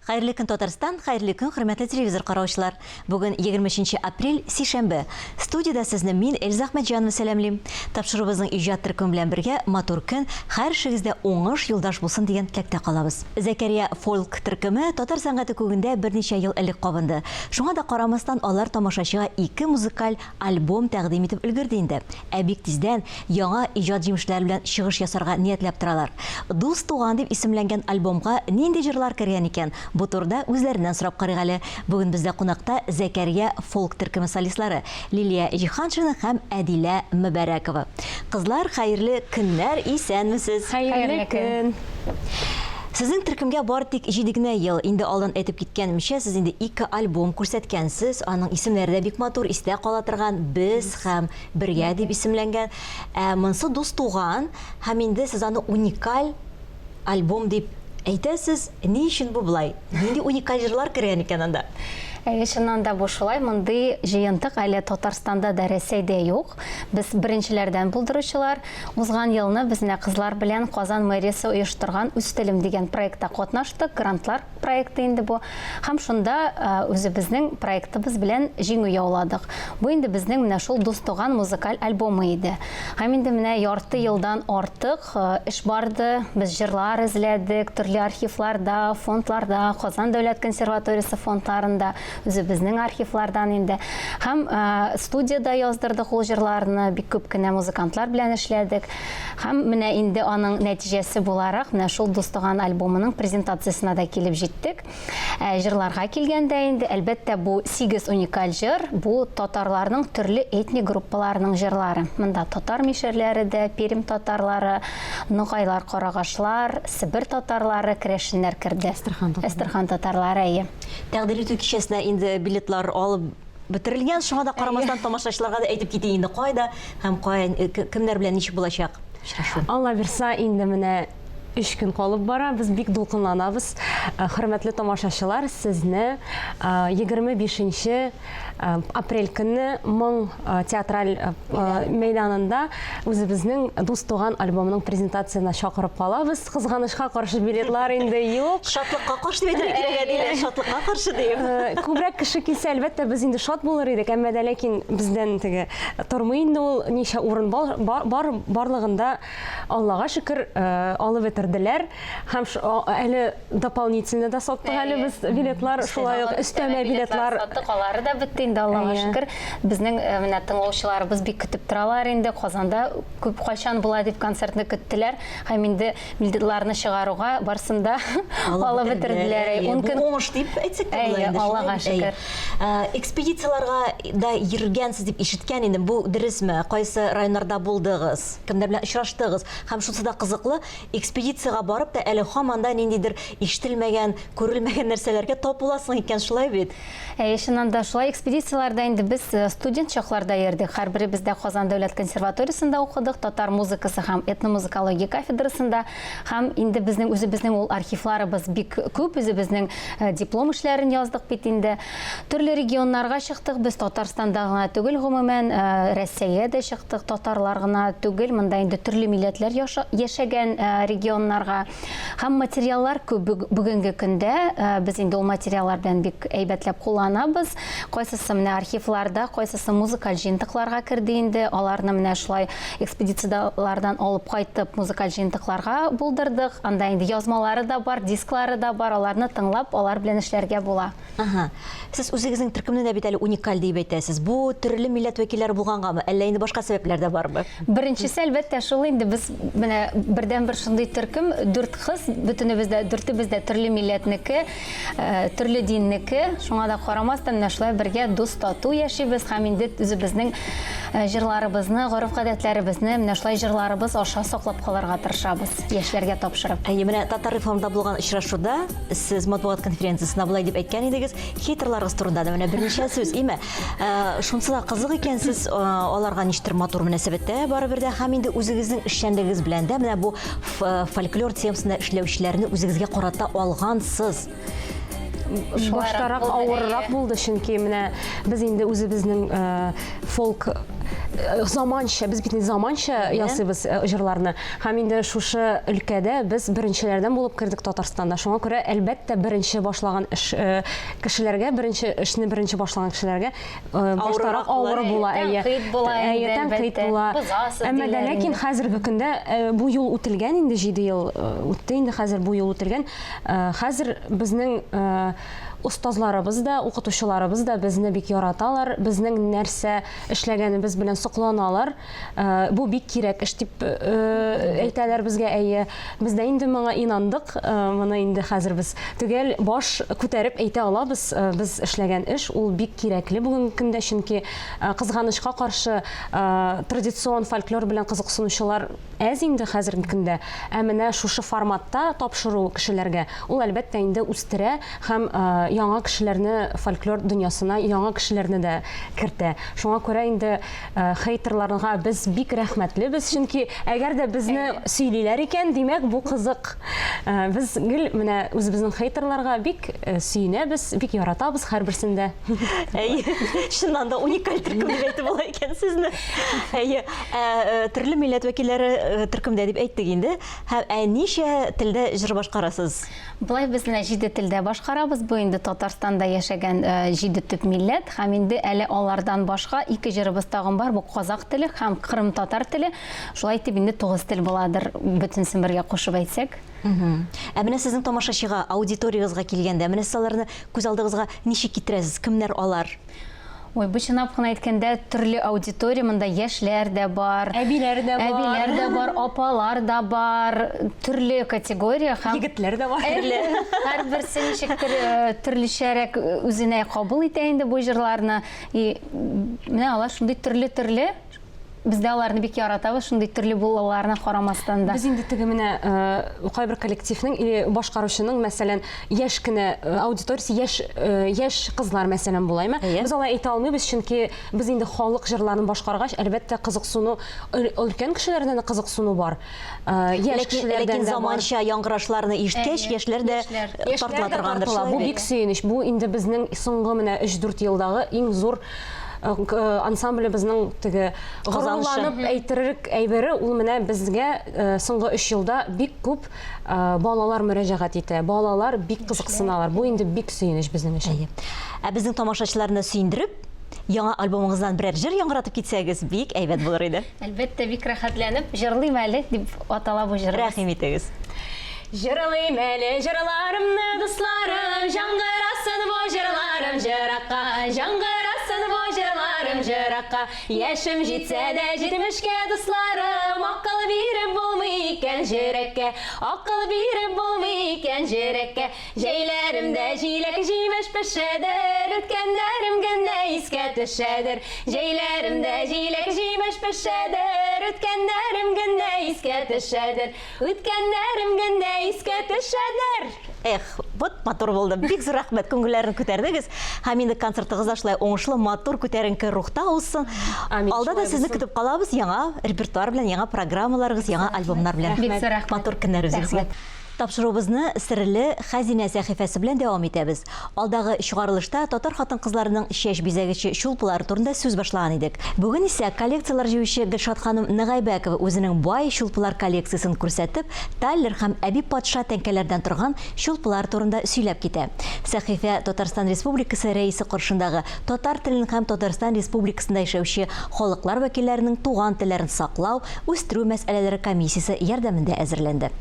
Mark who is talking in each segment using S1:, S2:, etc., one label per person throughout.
S1: Хәерле көн, Татарстан, хәерле көн, хөрмәтле телевизор караучылар. Бүген 23 апрель, сишәмбе. Студиядә сезне мин, Эльза Әхмәтҗанова сәламлим. Тапшыруыбызның иҗат төркеме белән бергә матур көн, һәр эшегездә уңыш юлдаш булсын дигән теләктә калабыз. Зәкәрия фолк төркеме татар сәнгате күгендә берничә ел элек кабынды. Шуңа да карамастан, алар тамашачыга ике музыкаль альбом тәкъдим итеп өлгерде инде. Ә бик тиздән яңа иҗат җимешләре белән чыгыш ясарга ниятләп торалар. Дус туган дип исемләнгән альбомга нинди җырлар кергән икән? Бу турыда үзләреннән сорап карыйк әле. Бүген бездә кунакта Зәкәрия фолк төркеме солистлары Лилия Җиһаншина һәм Әдилә Мөбәрәкова. Кызлар, хәерле көннәр, исәнмесез!
S2: Хәерле көн!
S1: Сезнең төркемгә бары тик җиде генә ел. Инде алдан әйтеп киткәнемчә, сез инде ике альбом күрсәткәнсез. Аның исемнәре дә бик матур, истә кала торган Без һәм Бергә дип исемләнгән. Ә монсы Дус туган һәм инде сез аны уникаль альбом дип әйтәсез. Ни өчен бу болай? Нинди уникаль җырлар кергән икән анда?
S2: Әйе, чыннан да бу шулай. Мондый җыентык әле Татарстанда да, Рәсәйдә юк. Без беренчеләрдән булдыручылар. Узган елны без менә кызлар белән Казан мэриясе оештырган Үз телем дигән проектта катнаштык, грантлар проекты инде бу. Һәм шунда үзебезнең проектыбыз белән җиңү яуладык. Бу инде безнең менә шул Дус-туган музыкаль альбомы иде. Һәм инде менә ярты елдан артык эш барды, без җырлар эзләдек, төрле архивларда, фондларда, Казан дәүләт консерваториясе фондларында, Үзебезнең архивлардан инде. Һәм студиядә яздырдык ул җырларны, бик күп кенә музыкантлар белән эшләдек. Һәм менә инде аның нәтиҗәсе буларак, менә шул Дус-туган альбомының презентациясенә дә килеп җиттек. Ә җырларга килгәндә инде, әлбәттә, бу сигез уникаль җыр, бу татарларның төрле этник группаларының җырлары. Монда татар мишәрләре дә, Пермь татарлары, ногайлар, карагашлар, Себер татарлары, керәшеннәр керде.
S1: Әстерхан татарлары.
S2: Әстерхан татарлары, әйе.
S1: Тәкъдир итү кичәсенә инде билетлар алып бетерелгән, шуңа да карамастан тамашачыларга да әйтеп китик инде кайда һәм кая, э, кемнәр белән ничек булачак очрашу.
S3: Алла бирса, инде менә өч көн калып бара, без бик дулкынланабыз. Э, хөрмәтле тамашачылар, сезне 25 э, апрель көнне Моң театраль мәйданында үзебезнең Дус туган альбомының презентациясенә чакырып калабыз. Кызганычка каршы билетлар инде юк.
S1: Шатлыкка каршы дип әйтергә кирәк, Әдилә, шатлыкка каршы дип.
S3: Күбрәк кеше килсә, әлбәттә, без инде шат булыр идек, әмма дә ләкин бездән теге тормый инде ул, ничә урын бар, барлыгында Аллага шөкер, алып бетерделәр. Һәм әле дополнительно да саттык әле без билетлар, шулай ук өстәмә билетлар.
S2: Саттык, алары да бетте инде, Аллага шөкер. Безнең менә тыңлаучыларыбыз бик көтеп торалар инде. Казанда күп кайчан була дип концертны көттеләр. Һәм инде билетларны чыгаруга барысын да алып бетерделәр.
S1: Ун көн уңыш дип әйтсәк тә була инде.
S2: Аллага шөкер.
S1: Экспедицияләргә дә йөргәнсез дип ишеткән идем. Бу дөресме? Кайсы районнарда булдыгыз? Кемнәр белән очраштыгыз? Һәм шунысы да кызыклы, экспедициягә барып та әле һаман да ниндидер ишетелмәгән, күрелмәгән нәрсәләргә тап буласың икән, шулай бит?
S2: Әйе, чыннан да шулай. Экспедицияләрдә инде без э, студент чакларда йөрдек. Һәрберебез дә Казан дәүләт консерваториясендә укыдык, татар музыкасы һәм этномузыкология кафедрасында. Һәм инде безнең үзебезнең ул архивларыбыз бик күп, үзебезнең э, диплом эшләрен яздык бит инде. Төрле регионнарга чыктык, без Татарстанда гына түгел, гомумән, э, Рәсәйгә дә чыктык, татарлар гына түгел, монда инде төрле милләтләр яшәгән э, регионнарга. Һәм материаллар күп бүгенге көндә, э, без инде ул материаллар белән бик әйбәтләп кулланабыз. Кайсысы менә архивларда, кайсысы музыкаль җыентыкларга керде инде, аларны менә шулай экспедицияләрдән алып кайтып, музыкаль җыентыкларга булдырдык. Анда инде язмалары да бар, дисклары да бар, аларны тыңлап, алар белән эшләргә була.
S1: Ага. Сез үзегезнең төркемне дә бит әле уникаль диеп әйтәсез. Бу төрле милләт вәкилләре булгангамы, әллә инде башка сәбәпләр дә бармы?
S2: Беренчесе, әлбәттә, шул инде, без менә бердәнбер шундый төркем, дүрт кыз, бөтенебез дә, дүртебез дә төрле милләтнеке, э, төрле диннеке. Шуңа да карамастан, менә шулай бергә дус-тату яшибез һәм инде үзебезнең э, җырларыбызны, гореф-гадәтләребезне менә шулай җырларыбыз аша саклап калырга тырышабыз, яшьләргә тапшырып.
S1: Әйе, менә Татар-реформда булган очрашуда Сез матбугат конференциясендә болай дип әйткән идегез, хейтерларыгыз турында да менә берничә сүз, име? Э, шунысы да кызык икән, сез э, аларга ничектер матур мөнәсәбәттә барыбер дә һәм инде үзегезнең эшчәнлегегез белән дә менә бу э, фольклор темасында эшләүчеләрне үзегезгә карата алгансыз.
S3: Баштарак авыррак булды, чөнки менә без инде үзебезнең фолк заманча, без бит инде заманча ясыйбыз җырларны. Һәм инде шушы өлкәдә без беренчеләрдән булып кердек Татарстанда. Шуңа күрә, әлбәттә, беренче башлаган эш кешеләргә, беренче эшне беренче башлаган кешеләргә баштарак авыр була, әйе.
S2: Тәнкыйть була инде,
S3: Тәнкыйть була.
S2: Бозасыз
S3: Әмма дә ләкин хәзерге көндә бу юл үтелгән инде, 7 ел үтте инде хәзер бу юл үтелгән. Хәзер безнең остазларыбыз да, укытучыларыбыз да безне бик яраталар, безнең нәрсә эшләгәнебез белән сокланалар. Бу бик кирәк эш дип әйтәләр безгә, әйе. Без дә инде моңа инандык, моны инде хәзер без төгәл баш күтәреп әйтә алабыз, без эшләгән эш ул бик кирәкле бүгенге көндә, чөнки кызганычка каршы традицион фольклор белән кызыксынучылар әз инде хәзерге көндә. Ә менә шушы форматта тапшыру кешеләргә, ул әлбәттә инде үстерә һәм яңа кешеләрне фольклор дөньясына яңа кешеләрне дә кертә. Шуңа күрә инде хейтерларга без бик рәхмәтлебез, чөнки әгәр дә безне сөйлиләр икән, димәк, бу кызык. Без гел менә үзебезнең хейтерларга бик сөенәбез, бик яратабыз һәрберсен дә.
S1: Әйе, чыннан да уникаль төркем дип әйтеп була икән сезне. Әйе, ә, төрле милләт вәкилләре төркемдә дип әйттек инде. Һәм ә ничә телдә җыр башкарасыз?
S2: Болай без менә җиде телдә башкарабыз. Бу инде Татарстанда яшәгән җиде төп милләт. Һәм инде әле алардан башка ике җырыбыз тагын бар. Бу казак теле һәм кырымтатар теле. Шулай итеп инде тугыз тел буладыр, бөтенесен бергә кушып әйтсәк.
S1: Ә менә сезнең тамашачыга, аудиториягызга килгәндә, менә сез аларны күз алдыгызга ничек китерәсез? Кемнәр алар?
S2: Ой, бу чынлап кына әйткәндә, төрле аудитория, монда яшьләр дә бар.
S3: Әбиләр дә бар.
S2: Әбиләр дә бар, апалар да бар, төрле категория
S3: һәм Егетләр дә бар.
S2: Һәрберсе ничектер төрлечәрәк үзенә кабул итә инде бу җырларны. И менә алар шундый төрле-төрле. Без дә аларны бик яратабыз, шундый төрле булуларына карамастан да.
S3: Без инде теге менә кайбер коллективның или башкаручының, мәсәлән, яшь кенә аудиториясе яшь яшь кызлар, мәсәлән, булаймы? Без алай әйтә алмыйбыз, чөнки без инде халык җырларын башкаргач, әлбәттә, кызыксыну өлкән кешеләрдән дә кызыксыну бар.
S1: Яшь кешеләрдән дә бар. Ләкин заманча яңгырашларны ишеткәч, яшьләр дә тартыла торгандыр.
S3: Бу бик сөенеч. Бу инде безнең соңгы менә 3-4 елдагы иң зур ансамблебезнең теге горурланып әйтерлек әйбере ул менә безгә соңгы өч елда бик күп балалар мөрәҗәгать итә. Балалар бик кызыксыналар. Бу инде бик сөенеч безнең өчен.
S1: Ә безнең тамашачыларны сөендереп, яңа альбомыгыздан берәр җыр яңгыратып китсәгез, бик әйбәт булыр иде.
S2: Әлбәттә, бик рәхәтләнеп җырлыйм әле, дип атала бу җырыбыз.
S1: Рәхим итегез.
S3: Җырлыйм әле җырларымны, дусларым, Җаңгырасын бу җырларым җыракка, Җаңгырасын бу җырларым җыракка. Яшем җитсә дә җитмешкә, дусларым, Акыл биреп булмый икән җөрәккә, Акыл биреп булмый икән җөрәккә. Җәйләремдә җиләк-җимеш пешәдер, Үткәннәрем генә искә төшәдер. Җәйләремдә җиләк-җимеш пешәдер, Үткәннәрем генә искә төшәдер. Үткәннәрем генә искә төшәдер.
S1: Эх, вот матур булды. Бик зур рәхмәт, күңелләрне күтәрдегез. Һәм инде концертыгыз да шулай уңышлы, матур, күтәренке рухта узсын.
S3: Амин,
S1: Алда да
S3: шулай
S1: сезне
S3: булсын.
S1: көтеп калабыз яңа репертуар белән, яңа программаларыгыз, яңа альбомнар белән.
S2: Бик зур рәхмәт.
S1: Матур көннәр үзегезгә.
S2: Рәхмәт.
S1: Тапшыруыбызны Серле хәзинә сәхифәсе белән дәвам итәбез. Алдагы чыгарылышта татар хатын-кызларының чәч бизәгече чулпылары турында сүз башлаган идек. Бүген исә коллекцияләр җыючы Гөлшат ханым Ныгайбәкова үзенең бай чулпылар коллекциясен күрсәтеп, таллер һәм әби патша тәңкәләрдән торган чулпылар турында сөйләп китә. Сәхифә Татарстан Республикасы Рәисе каршындагы татар телен һәм Татарстан Республикасында яшәүче халыклар вәкилләренең туган телләрен саклау, үстерү мәсьәләләре комиссиясе ярдәмендә әзерләнде.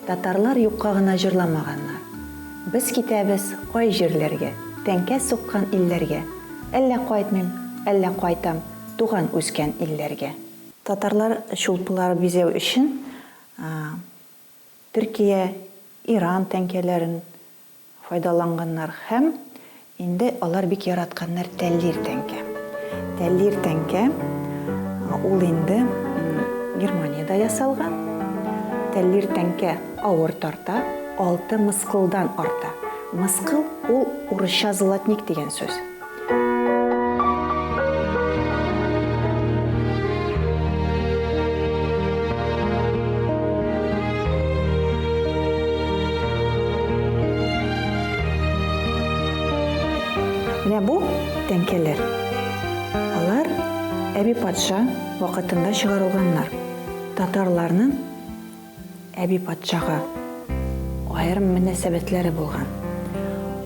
S4: Татарлар юкка гына җырламаганнар. Без китәбез кай җирләргә, Тәңкә суккан илләргә. Әллә кайтмыйм, әллә кайтам Туган үскән илләргә. Татарлар чулпылар бизәү өчен Төркия, Иран тәңкәләрен Файдаланганнар һәм инде алар бик яратканнар тәллир тәңкә. Тәллир тәңкә, ул инде Германиядә ясалган. Тәллир тәңкә авыр тарта, алты мыскылдан арта. Мыскыл ул урысча золотник дигән сүз. Менә бу тәңкәләр. Алар Әби патша вакытында чыгарылганнар. Татарларның Әби патшага аерым мөнәсәбәтләре булган.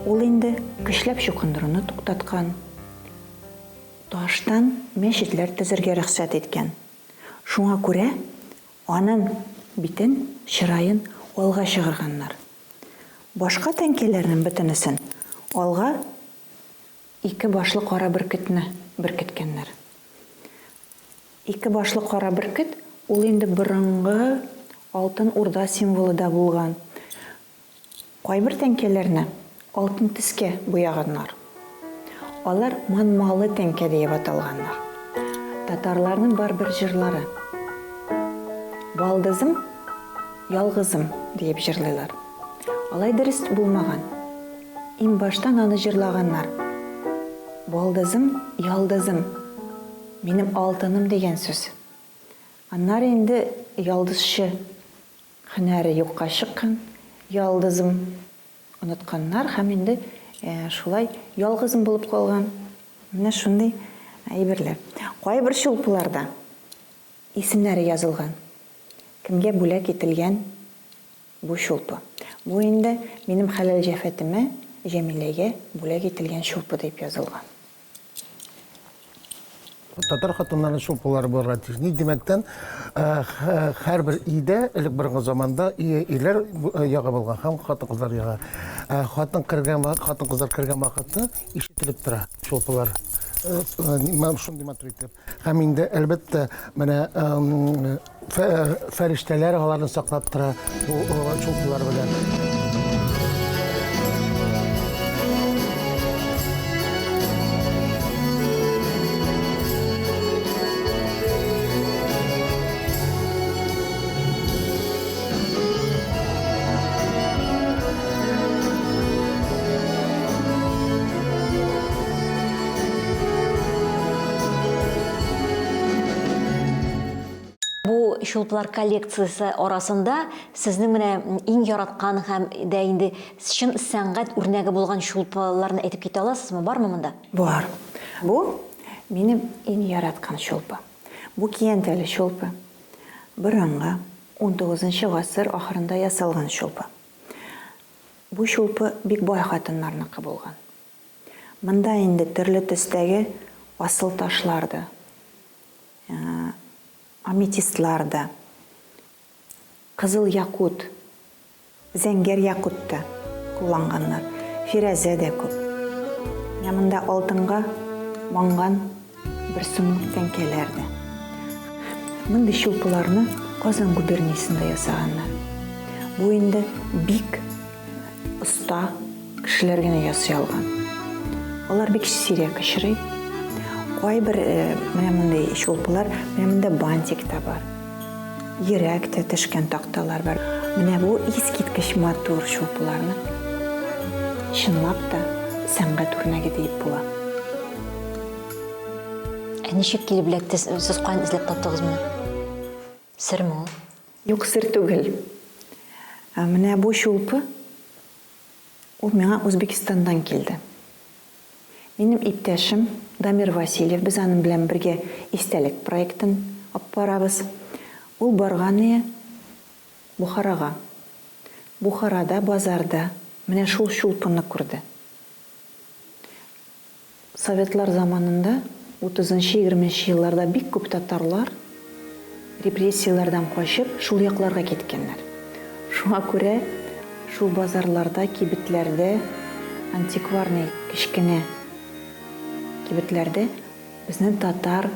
S4: Ул инде көчләп чукындыруны туктаткан, таштан мәчетләр төзергә рөхсәт иткән. Шуңа күрә анын битен, чыраен алга чыгарганнар. Башка тәңкәләрнең бөтенесен алга ике башлы кара бөркетне беркеткәннәр. Ике башлы кара бөркет, ул инде борынгы Алтын Урда символы да булган. Кайбер тәңкәләрне алтын төскә буяганнар. Алар манмалы тәңкә диеп аталганнар. Татарларның бар бер җырлары. Балдызым, ялгызым, диеп җырлыйлар. Алай дөрес булмаган. Иң баштан аны җырлаганнар. Балдызым, ялдызым. Минем алтыным дигән сүз. Аннары инде ялдызчы һөнәре юкка чыккан, ялдызым онытканнар һәм инде шулай ялгызым булып калган. Менә шундый әйберләр. Кайбер чулпыларда исемнәре язылган. Кемгә бүләк ителгән бу чулпы. Бу инде минем хәләл җәфәтемә, Җәмиләгә бүләк ителгән чулпы дип язылган.
S5: Татар хатыннарының чулпылары булырга тиеш. Ни димәктән, һәрбер өйдә элек борынгы заманда ирләр ягы булган һәм хатын-кызлар ягы. Хатын кергән хатын-кызлар кергән вакытта ишетелеп тора чулпылар. Шундый матур итеп. Һәм инде, әлбәттә, менә Фәрештәләр аларны саклап тора бу чулпылар белән.
S1: Бу чулпылар коллекциясе арасында сезнең менә иң яраткан һәм дә инде чын сәнгать үрнәге булган чулпыларны әйтеп китә аласызмы? Бармы монда?
S4: Бар. Бу, минем иң яраткан чулпы. Бу киянтәле чулпы. Борынгы, унтугызынчы гасыр ахырында ясалган чулпы. Бу чулпы бик бай хатыннарныкы булган. Монда инде төрле төстәге асыл ташлар да, Аметистлар да, кызыл якут, зәңгәр якут та кулланганнар. Фирәзә дә күп. Менә монда алтынга манган бер сумлык тәңкәләр дә. Мондый чулпыларны Казан губерниясендә ясаганнар. Бу инде бик оста кешеләр генә ясый алган. Алар бик сирәк очрый. Кайбер э, менә мондый чулпылар, менә монда бантик та бар. Йөрәк тә төшкән такталар бар. Менә бу искиткеч матур чулпыларны чынлап та сәнгать үрнәге диеп була.
S1: Ә ничек килеп эләкте? Сез каян эзләп таптыгыз моны? Серме ул?
S4: Юк, сер түгел. Ә менә бу чулпы, ул миңа Үзбәкстаннан килде. Минем иптәшем Дамир Васильев, без аның белән бергә Истәлек проектын алып барабыз. Ул барганые Бохарага. Бухарада базарда менә шул чулпыны күрде. Советлар заманында, утызынчы-егерменче елларда бик күп татарлар, репрессияләрдән качып, шул якларга киткәннәр. Шуңа күрә шул базарларда, кибетләрдә, антикварный кечкенә кибетләрдә безнең татар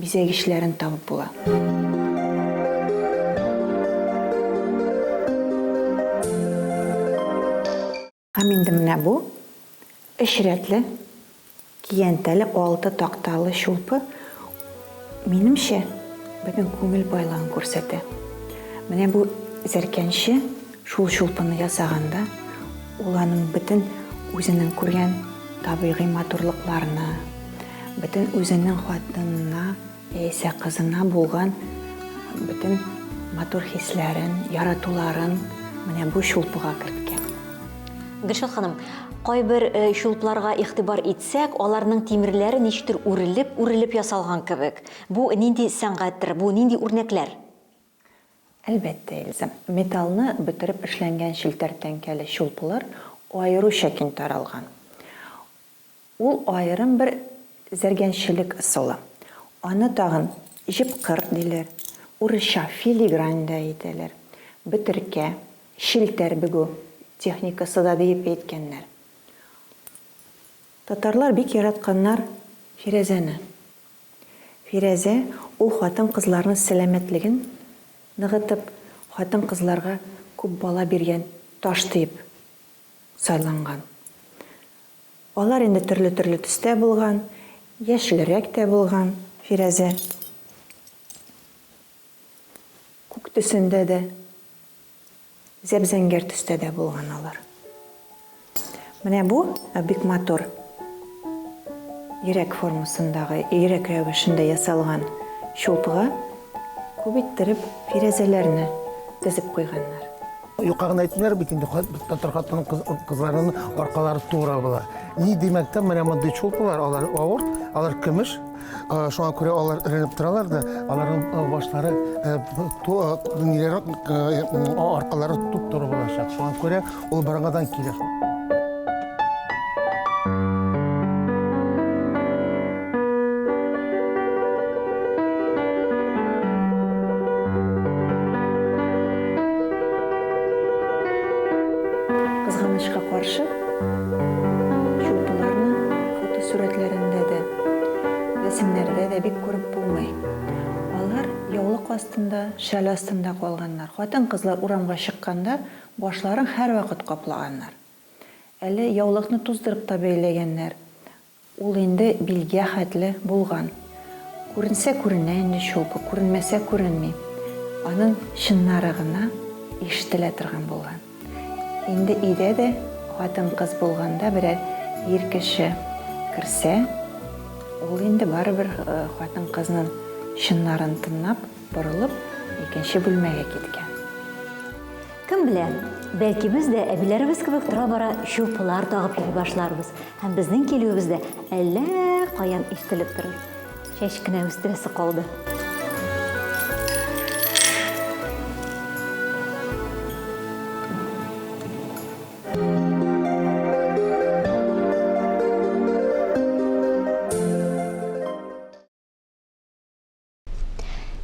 S4: бизәгечләрен табып була. Һәм инде менә бу өч рәтле Киянтәле алты такталы чулпы, минемчә, бөтен күңел байлыгын күрсәтә. Менә бу зәркәнче шул чулпыны ясаганда, ул аның бөтен үзенең күргән табигый матурлыкларны, бөтен үзенең хатынына яисә кызына булган бөтен матур хисләрен, яратуларын менә бу чулпыга керткән.
S1: Гөлшат ханым, кайбер чулпыларга игътибар итсәк, аларның тимерләре ничектер үрелеп-үрелеп ясалган кебек. Бу нинди сәнгатьтер, бу нинди үрнәкләр?
S4: Әлбәттә, Эльза. Металлны бөтереп эшләнгән челтәр тәңкәле чулпылар аеруча киң таралган. Ул аерым бер зәргәнчелек ысулы. Аны тагын җепкыр диләр, урысча филигрань да әйтәләр, бөтеркә, челтәр бөгү техникасы да диеп әйткәннәр. Татарлар бик яратканнар фирәзәне. Фирәзә, ул хатын-кызларның сәламәтлеген ныгытып, хатын-кызларга күп бала биргән таш диеп сайланган. Алар инде төрле-төрле төстә булган, яшелрәк тә булган, фирәзә. Күк төсендә дә, зәп-зәңгәр төстә дә булган алар. Менә бу бик матур йөрәк формасындагы, йөрәк рәвешендә ясалган чулпыга күп иттереп фирәзәләрне тезеп куйганнар.
S5: Юкка гына әйтмиләр бит инде, татар хатыны кызларының аркалары тугры була. Ни димәктән, менә мондый чулпылар, алар авыр, алар көмеш, шуңа күрә алар эленеп торалар да, аларның башлары, ниләре, аркалары туп-туры булачак. Шуңа күрә ул борынгыдан килә.
S4: Кызганычка каршы, чулпыларны фотосурәтләрендә дә, рәсемнәрдә дә бик күреп булмый. Алар яулык астында, шәл астында калганнар. Хатын-кызлар урамга чыкканда башларын һәрвакыт каплаганнар. Әле яулыкны туздырып та бәйләгәннәр. Ул инде билгә хәтле булган. Күренсә күренә инде чулпы, күренмәсә күренми. Аның чыннары гына ишетелә торган булган. Инде өйдә дә хатын-кыз булганда берәр ир кеше керсә, ул инде барыбер хатын-кызның чыннарын тынлап, борылып, икенче бүлмәгә киткән.
S1: Кем белә, бәлки без дә әбиләребез кебек тора-бара чулпылар тагып йөри башларбыз һәм безнең килүебез дә әллә каян ишетелеп торыр. Чәч кенә үстерәсе калды.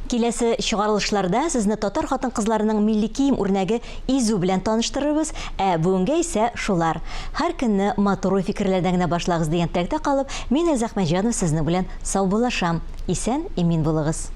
S1: Киләсе чыгарылышларда сезне татар хатын-кызларының милли кием үрнәге изү белән таныштырырбыз, ә бүгенгә исә шулар. Һәр көнне матур уй-фикерләрдән генә башлагыз дигән теләктә калып, мин Эльза Әхмәтҗанова сезнең белән саубуллашам. Исән, имин булыгыз.